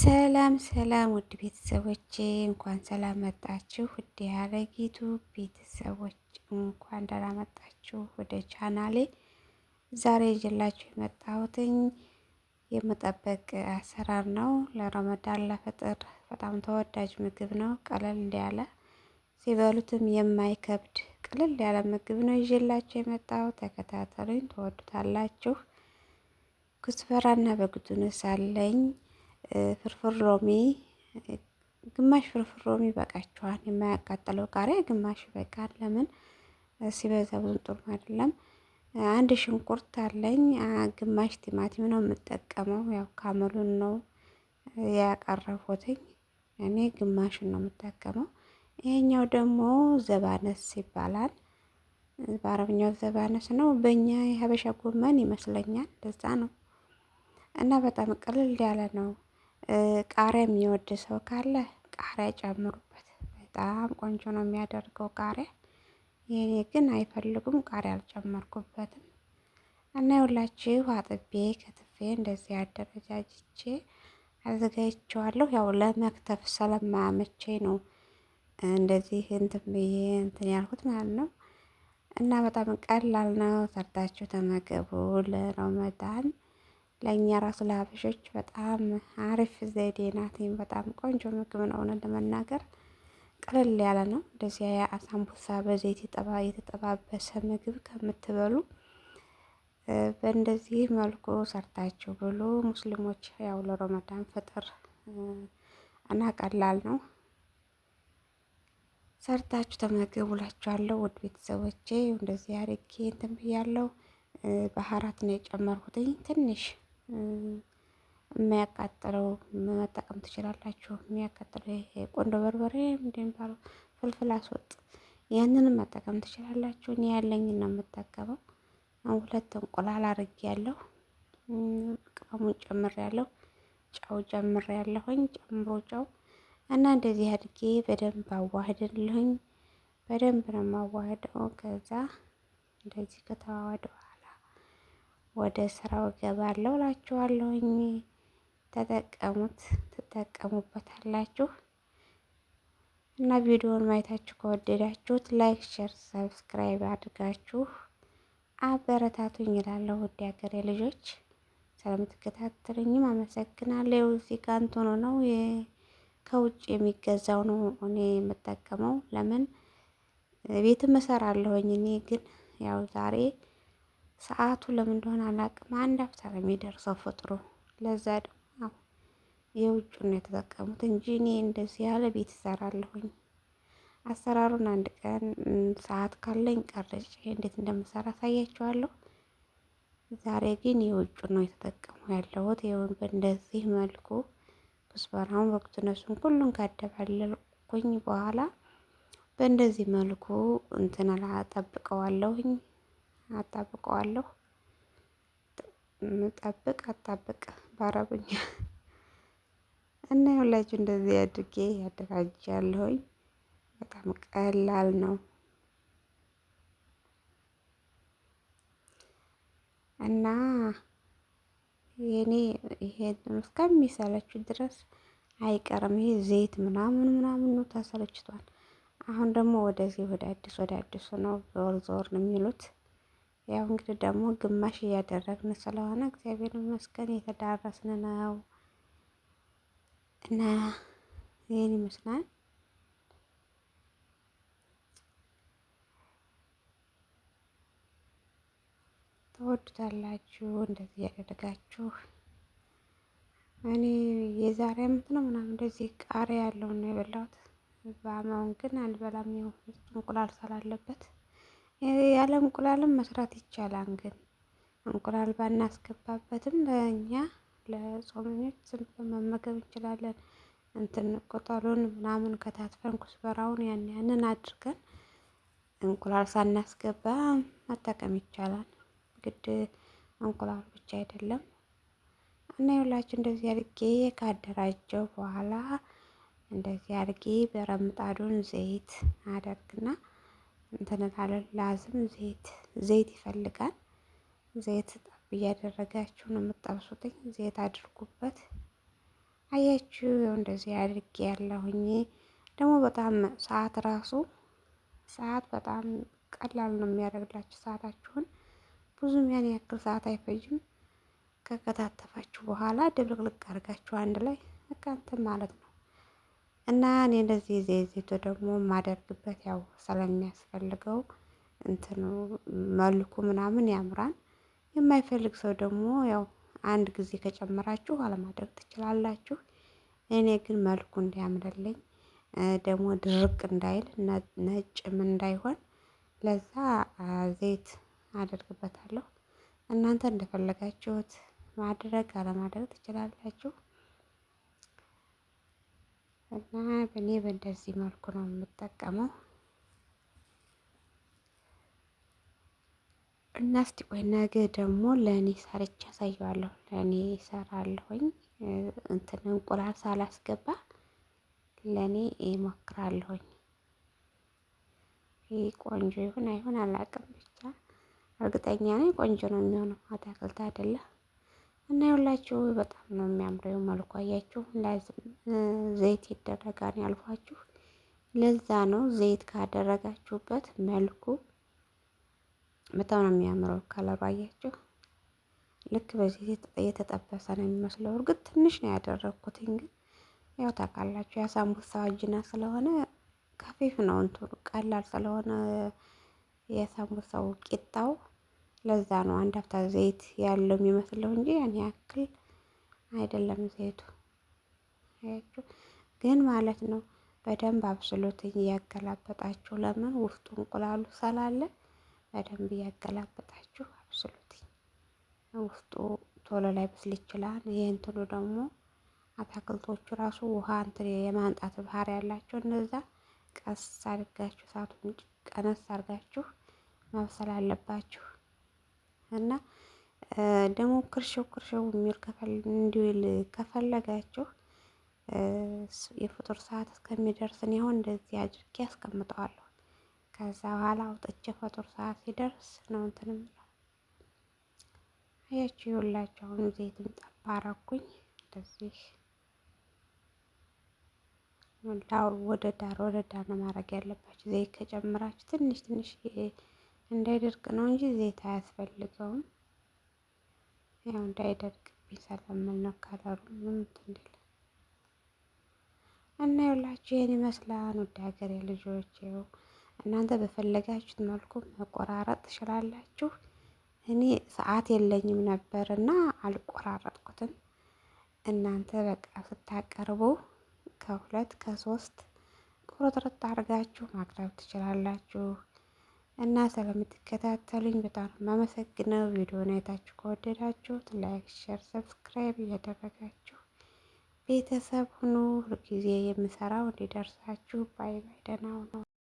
ሰላም ሰላም ውድ ቤተሰቦቼ እንኳን ሰላም መጣችሁ። ውድ የሀረጊቱ ቤተሰቦች እንኳን ደህና መጣችሁ ወደ ቻናሌ። ዛሬ ይዤላችሁ የመጣሁትኝ የመጠበቅ አሰራር ነው። ለረመዳን ለፍጥር በጣም ተወዳጅ ምግብ ነው። ቀለል ያለ ሲበሉትም የማይከብድ ቀለል ያለ ምግብ ነው ይዤላችሁ የመጣሁት። ተከታተሉኝ፣ ትወዱታላችሁ። ኩስበራና በግዱንስ አለኝ ፍርፍር ሎሚ ግማሽ ፍርፍር ሎሚ ይበቃችኋል። የማያቃጥለው ቃሪያ ግማሽ ይበቃል። ለምን ሲበዛ ብዙም ጥሩ አይደለም። አንድ ሽንኩርት አለኝ። ግማሽ ቲማቲም ነው የምጠቀመው። ያው ካመሉን ነው ያቀረብኩትኝ እኔ ግማሽን ነው የምጠቀመው። ይሄኛው ደግሞ ዘባነስ ይባላል። በአረብኛው ዘባነስ ነው፣ በእኛ የሀበሻ ጎመን ይመስለኛል። ለዛ ነው እና በጣም ቅልል ያለ ነው። ቃሪያ የሚወድ ሰው ካለ ቃሪያ ጨምሩበት። በጣም ቆንጆ ነው የሚያደርገው ቃሪያ። የኔ ግን አይፈልጉም፣ ቃሪያ አልጨመርኩበትም። እና ይኸውላችሁ አጥቤ ከትፌ እንደዚህ አደረጃጅቼ አዘጋጅቼዋለሁ። ያው ለመክተፍ ስለማያመቸኝ ነው እንደዚህ እንትን ብዬ እንትን ያልኩት ማለት ነው። እና በጣም ቀላል ነው። ሰርታችሁ ተመገቡ ለረመዳን። ለእኛ ራሱ ለሀበሾች በጣም አሪፍ ዘዴ ናት። በጣም ቆንጆ ምግብ ነው። እውነት ለመናገር ቅልል ያለ ነው። እንደዚያ የአሳምቡሳ በዘይት የተጠባበሰ ምግብ ከምትበሉ በእንደዚህ መልኩ ሰርታችሁ ብሉ። ሙስሊሞች ያው ለረመዳን ፍጥር እና ቀላል ነው። ሰርታችሁ ተመገቡ እላችኋለሁ። ውድ ቤተሰቦቼ እንደዚህ አድርጌ እንትን ብያለሁ። ባህራት ነው የጨመርኩትኝ ትንሽ የሚያቃጥለው መጠቀም ትችላላችሁ። የሚያቃጥለው ይሄ ቆንዶ በርበሬ እንደሚባለው ፍልፍል አስወጥ ያንንም መጠቀም ትችላላችሁ። እኔ ያለኝን ነው የምጠቀመው። አሁን ሁለት እንቁላል አድርጌያለሁ። ቅመሙን ጨምሬያለሁ፣ ጨው ጨምሬያለሁኝ። ጨምሮ ጨው እና እንደዚህ አድርጌ በደንብ አዋህድልኝ። በደንብ ነው የማዋህደው። ከዛ እንደዚህ ከተዋወደ ወደ ስራው እገባለሁ እላችኋለሁኝ። ተጠቀሙት፣ ትጠቀሙበታላችሁ። እና ቪዲዮውን ማየታችሁ ከወደዳችሁት like፣ share፣ subscribe አድርጋችሁ አበረታቱኝ እላለሁ። ውድ ሀገሬ ልጆች ስለምትከታተሉኝም አመሰግናለሁ። እዚህ ጋር እንትኑ ነው ከውጭ የሚገዛው ነው እኔ የምጠቀመው። ለምን ቤትም እሰራለሁኝ እኔ ግን ያው ዛሬ ሰዓቱ ለምን እንደሆነ አላውቅም። አንድ አፍታ ነው የሚደርሰው ፍጥሩ። ለዛ ደግሞ የውጩን ነው የተጠቀሙት እንጂ እኔ እንደዚህ ያለ ቤት እሰራለሁኝ። አሰራሩን አንድ ቀን ሰዓት ካለኝ ቀርጬ እንዴት እንደምሰራ አሳያችኋለሁ። ዛሬ ግን የውጩን ነው የተጠቀሙ ያለሁት። ይኸውን በእንደዚህ መልኩ ኩስበራውን ወቅቱነሱን ሁሉን ካደባለልኩኝ በኋላ በእንደዚህ መልኩ እንትን አጠብቀዋለሁኝ አጣብቀዋለሁ። ጠብቅ አጣብቅ በአረብኛ እና ይኸውላችሁ እንደዚህ አድርጌ ያደራጃለሁኝ። በጣም ቀላል ነው እና የኔ ይሄ እስከሚሰለችሁ ድረስ አይቀርም። ይሄ ዘይት ምናምን ምናምን ነው ተሰለችቷል። አሁን ደግሞ ወደዚህ ወደ አዲስ ወደ አዲሱ ነው ዞር ዞር ነው የሚሉት። ያው እንግዲህ ደግሞ ግማሽ እያደረግን ስለሆነ እግዚአብሔር ይመስገን የተዳረስን ነው እና ይህን ይመስላል። ትወዱታላችሁ እንደዚህ እያደረጋችሁ። እኔ የዛሬ አመት ነው ምናምን እንደዚህ ቃሪያ ያለውን ነው የበላሁት። በአማውን ግን አልበላም፣ ያው እንቁላል ስላለበት ያለ እንቁላልም መስራት ይቻላል። ግን እንቁላል ባናስገባበትም ለእኛ ለጾመኞች ዝም ብለን መመገብ እንችላለን። እንትን ቅጠሉን ምናምን ከታትፈን ኩስበራውን ያን ያንን አድርገን እንቁላል ሳናስገባ መጠቀም ይቻላል። ግድ እንቁላል ብቻ አይደለም። እና ይኸውላችሁ እንደዚህ አድርጌ ካደራጀው በኋላ እንደዚህ አድርጌ በረምጣዱን ዘይት አደርግና እንትን እላለሁ። ላዝም ዘይት ዘይት ይፈልጋል። ዘይት ጠብ እያደረጋችሁ ነው የምጠብሱትኝ። ዘይት አድርጉበት። አያችሁ እንደዚህ አድርጌ ያለሁኝ ደግሞ በጣም ሰዓት ራሱ ሰዓት በጣም ቀላል ነው የሚያደርግላችሁ። ሰዓታችሁን ብዙም ያን ያክል ሰዓት አይፈጅም። ከከታተፋችሁ በኋላ ድብልቅልቅ አድርጋችሁ አንድ ላይ በቃ እንትን ማለት ነው። እና እኔ እንደዚህ ዘይት ዘይቱ ደግሞ የማደርግበት ያው ስለሚያስፈልገው እንትኑ መልኩ ምናምን ያምራል። የማይፈልግ ሰው ደግሞ ያው አንድ ጊዜ ከጨመራችሁ አለማድረግ ትችላላችሁ። እኔ ግን መልኩ እንዲያምርልኝ ደግሞ ድርቅ እንዳይል ነጭም እንዳይሆን ለዛ ዘይት አደርግበታለሁ። እናንተ እንደፈለጋችሁት ማድረግ አለማድረግ ትችላላችሁ። እና እኔ በእንደዚህ መልኩ ነው የምጠቀመው። እና እስቲ ቆይ ነገ ደግሞ ለእኔ ሰርቼ አሳየዋለሁ። ለእኔ እሰራለሁኝ እንትን እንቁላል ሳላስገባ ለእኔ እሞክራለሁኝ። ይህ ቆንጆ ይሁን አይሁን አላውቅም፣ ብቻ እርግጠኛ ነኝ ቆንጆ ነው የሚሆነው። አታክልት አይደለ እና ይኸውላችሁ በጣም ነው የሚያምረው መልኩ አያችሁ። ላዝም ዘይት ይደረጋል ያልኳችሁ ለዛ ነው። ዘይት ካደረጋችሁበት መልኩ በጣም ነው የሚያምረው ከለሩ አያችሁ። ልክ በዚህ የተጠበሰ ነው የሚመስለው። እርግጥ ትንሽ ነው ያደረግኩትኝ፣ ግን ያው ታውቃላችሁ የሳምቡሳ አጅና ስለሆነ ከፊፍ ነው እንትኑ ቀላል ስለሆነ የሳምቡሳው ቂጣው ለዛ ነው አንድ ሀፍታ ዘይት ያለው የሚመስለው እንጂ ያን ያክል አይደለም ዘይቱ። አያችሁ ግን ማለት ነው በደንብ አብስሎት እያገላበጣችሁ፣ ለምን ውስጡ እንቁላሉ ስላለ በደንብ እያገላበጣችሁ አብስሉት። ውስጡ ቶሎ ላይ በስል ይችላል። ይሄ እንትኑ ደግሞ አታክልቶቹ ራሱ ውሃ እንትን የማንጣት ባህሪ ያላቸው እነዛ ቀስ አድርጋችሁ እሳቱን ቀነስ አድርጋችሁ ማብሰል አለባችሁ። እና ደግሞ ክርሽው ክርሽው የሚል እንዲል ከፈለጋችሁ የፍጡር ሰዓት እስከሚደርስ እኔ አሁን እንደዚህ አድርጌ አስቀምጠዋለሁ። ከዛ በኋላ አውጥቼ ፈጡር ሰዓት ሲደርስ ነው እንትን የምለው። አያችሁ ይኸውላችሁ አሁን ዘይትም ጠብ አደረኩኝ እንደዚህ ወደ ዳር ወደ ዳር ነው ማድረግ ያለባችሁ። ዘይት ከጨምራችሁ ትንሽ ትንሽ እንዳይደርቅ ነው እንጂ ዘይት አያስፈልገውም። ያው እንዳይደርቅብኝ ስለምል ነው ከለሩ ምንም እንትን እንዲል እና ይኸውላችሁ ይሄን ይመስላል። ውድ ሀገሬ ልጆች ይኸው እናንተ በፈለጋችሁት መልኩ መቆራረጥ ትችላላችሁ። እኔ ሰዓት የለኝም ነበር እና አልቆራረጥኩትም። እናንተ በቃ ስታቀርቡ ከሁለት ከሶስት ቁርጥርጥ አድርጋችሁ ማቅረብ ትችላላችሁ። እና ስለምትከታተሉኝ በጣም ነው የማመሰግነው። ቪዲዮን አይታችሁ ከወደዳችሁት like፣ share፣ subscribe እያደረጋችሁ ቤተሰብ ሁኑ። ሁልጊዜ የምሰራው እንዲደርሳችሁ። bye bye። ደህና ሁኑ።